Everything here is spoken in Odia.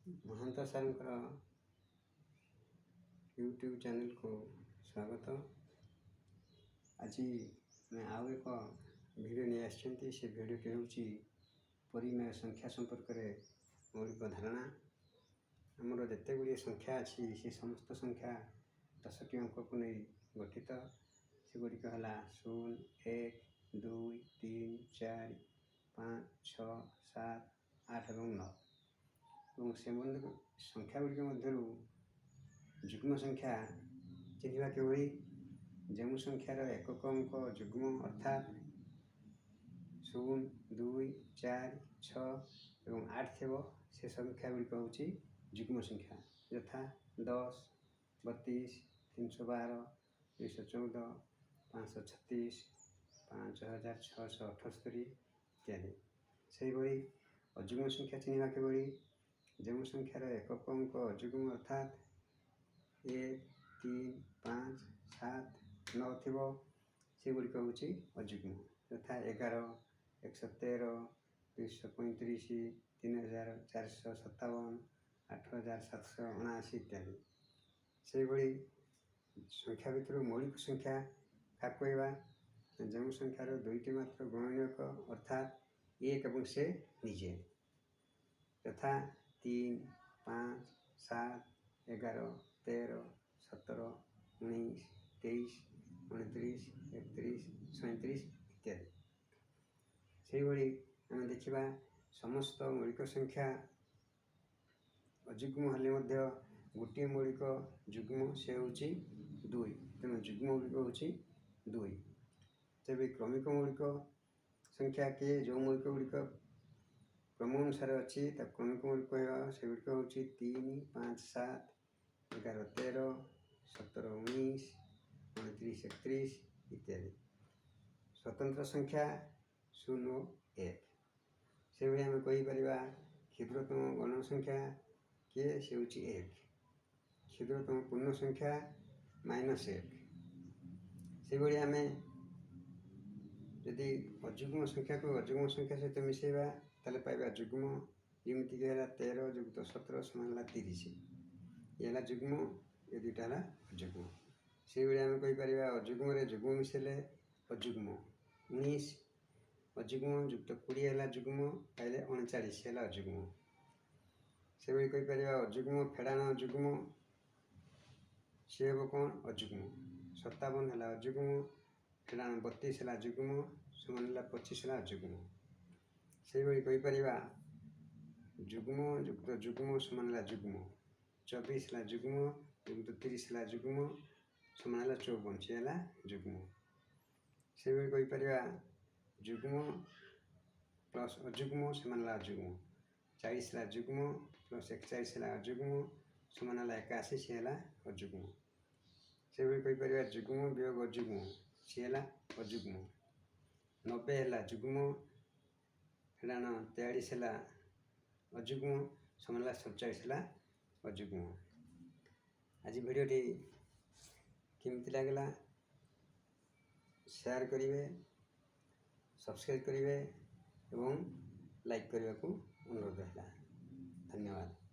ମହାନ୍ତ ସାର୍ଙ୍କର ୟୁଟ୍ୟୁବ୍ ଚ୍ୟାନେଲ୍କୁ ସ୍ୱାଗତ। ଆଜି ଆମେ ଆଉ ଏକ ଭିଡ଼ିଓ ନେଇ ଆସିଛନ୍ତି। ସେ ଭିଡ଼ିଓଟି ହେଉଛି ପରିମେୟ ସଂଖ୍ୟା ସମ୍ପର୍କରେ ମୌଳିକ ଧାରଣା। ଆମର ଯେତେ ଗୁଡ଼ିଏ ସଂଖ୍ୟା ଅଛି, ସେ ସମସ୍ତ ସଂଖ୍ୟା 10ଟି ଅଙ୍କକୁ ନେଇ ଗଠିତ। ସେଗୁଡ଼ିକ ହେଲା 0, 1, 2, 3, 4, 5, 6, 7, 8 ଏବଂ 9। ଏବଂ ସେ ସଂଖ୍ୟା ଗୁଡ଼ିକ ମଧ୍ୟରୁ ଯୁଗ୍ମ ସଂଖ୍ୟା ଚିହ୍ନିବା କିଭଳି? ଯେଉଁ ସଂଖ୍ୟାର ଏକକ ଅଙ୍କ ଯୁଗ୍ମ, ଅର୍ଥାତ୍ 0, 2, 4, 6 ଏବଂ 8 ଥିବ, ସେ ସଂଖ୍ୟା ଗୁଡ଼ିକ ହେଉଛି ଯୁଗ୍ମ ସଂଖ୍ୟା। ଯଥା 10, 32, 312, 214, 536, 5678 ଇତ୍ୟାଦି। ସେହିଭଳି ଅଯୁଗ୍ମ ସଂଖ୍ୟା ଚିହ୍ନିବା କିଭଳି? ଯେଉଁ ସଂଖ୍ୟାର ଏକକ ଅଙ୍କ ଅଯୁଗ୍ମ, ଅର୍ଥାତ୍ 1, 3, 5, 7, 9 ଥିବ, ସେଗୁଡ଼ିକ ହେଉଛି ଅଯୁଗ୍ମ। ଯଥା 11, 113, 235, 3457, 8779 ଇତ୍ୟାଦି। ସେହିଭଳି ସଂଖ୍ୟା ଭିତରୁ ମୌଳିକ ସଂଖ୍ୟା କାହାକୁ କହିବା? ଯେଉଁ ସଂଖ୍ୟାର ଦୁଇଟି ମାତ୍ର ଗୁଣନୀୟକ, ଅର୍ଥାତ୍ 1 ଏବଂ ସେ ନିଜେ। ଯଥା 3, 5, 7, 11, 13, 17, 19, 23, 29, 31, 37 ଇତ୍ୟାଦି। ସେହିଭଳି ଆମେ ଦେଖିବା, ସମସ୍ତ ମୌଳିକ ସଂଖ୍ୟା ଅଯୁଗ୍ମ ହେଲେ ମଧ୍ୟ ଗୋଟିଏ ମୌଳିକ ଯୁଗ୍ମ, ସେ ହେଉଛି 2। ତେଣୁ ଯୁଗ୍ମ ଗୁଡ଼ିକ ହେଉଛି 2। ତେବେ କ୍ରମିକ ମୌଳିକ ସଂଖ୍ୟା କିଏ? ଯେଉଁ ମୌଳିକ ଗୁଡ଼ିକ କ୍ରମ ଅନୁସାରେ ଅଛି, ତାକୁ କ୍ରମିକ ମୌଳିକ କହିବା। ସେଗୁଡ଼ିକ ହେଉଛି 3, 5, 7, 11, 13, 17, 19, 29, 31 ଇତ୍ୟାଦି। ସ୍ୱତନ୍ତ୍ର ସଂଖ୍ୟା 0, 1। ସେଭଳି ଆମେ କହିପାରିବା, କ୍ଷୁଦ୍ରତମ ଗଣ ସଂଖ୍ୟା କିଏ? ସେ ହେଉଛି 1। କ୍ଷୁଦ୍ରତମ ପୂର୍ଣ୍ଣ ସଂଖ୍ୟା -1। ସେଭଳି ଆମେ ଯଦି ଅଯୁଗ୍ମ ସଂଖ୍ୟାକୁ ଅଯୁଗ୍ମ ସଂଖ୍ୟା ସହିତ ମିଶାଇବା, ତାହେଲେ ପାଇବା ଯୁଗ୍ମ। ଯେମିତିକି ହେଲା 13 ଯୁକ୍ତ 17 ସମାନ ହେଲା 30। ଇଏ ହେଲା ଯୁଗ୍ମ, ଏ ଦୁଇଟା ହେଲା ଅଯୁଗ୍ମ। ସେଇଭଳି ଆମେ କହିପାରିବା, ଅଯୁଗ୍ମରେ ଯୁଗ୍ମ ମିଶାଇଲେ ଅଯୁଗ୍ମ। 19 ଅଯୁଗ୍ମ ଯୁକ୍ତ 20 ହେଲା ଯୁଗ୍ମ, ପାଇଲେ 39 ହେଲା ଅଯୁଗ୍ମ। ସେଭଳି କହିପାରିବା, ଅଯୁଗ୍ମ ଫେଡ଼ାଣ ଯୁଗ୍ମ, ସିଏ ହେବ କ'ଣ? ଅଯୁଗ୍ମ। 57 ହେଲା ଅଯୁଗ୍ମ ଫେଡ଼ାଣ 32 ହେଲା ଯୁଗ୍ମ, ସମାନ ହେଲା 25 ହେଲା ଅଯୁଗ୍ମ। ସେହିଭଳି କହିପାରିବା, ଯୁଗ୍ମ ଯୁକ୍ତ ଯୁଗ୍ମ ସମାନ ହେଲା ଯୁଗ୍ମ। 24 ହେଲା ଯୁଗ୍ମ ଯୁକ୍ତ 30 ହେଲା ଯୁଗ୍ମ, ସମାନ ହେଲା 54, ସିଏ ହେଲା ଯୁଗ୍ମ। ସେହିଭଳି କହିପାରିବା, ଯୁଗ୍ମ ପ୍ଲସ୍ ଅଯୁଗ୍ମ ସମାନ ହେଲା ଅଯୁଗ୍ମ। 40 ହେଲା ଯୁଗ୍ମ ପ୍ଲସ୍ 41 ହେଲା ଅଯୁଗ୍ମ, ସମାନ ହେଲା 81, ସିଏ ହେଲା ଅଯୁଗ୍ମ। ସେହିଭଳି କହିପାରିବା, ଯୁଗ୍ମ ବିୟୋଗ ଅଯୁଗ୍ମ, ସିଏ ହେଲା ଅଯୁଗ୍ମ। 90 ହେଲା ଯୁଗ୍ମ ଫେଡ଼ାଣ 43 ହେଲା ଅଯୁଗ୍ମ, ସମାନ ହେଲା 47 ହେଲା ଅଯୁଗ୍ମ। ଆଜି ଭିଡ଼ିଓଟି କେମିତି ଲାଗିଲା? ସେୟାର କରିବେ, ସବସ୍କ୍ରାଇବ୍ କରିବେ ଏବଂ ଲାଇକ୍ କରିବାକୁ ଅନୁରୋଧ ରହିଲା। ଧନ୍ୟବାଦ।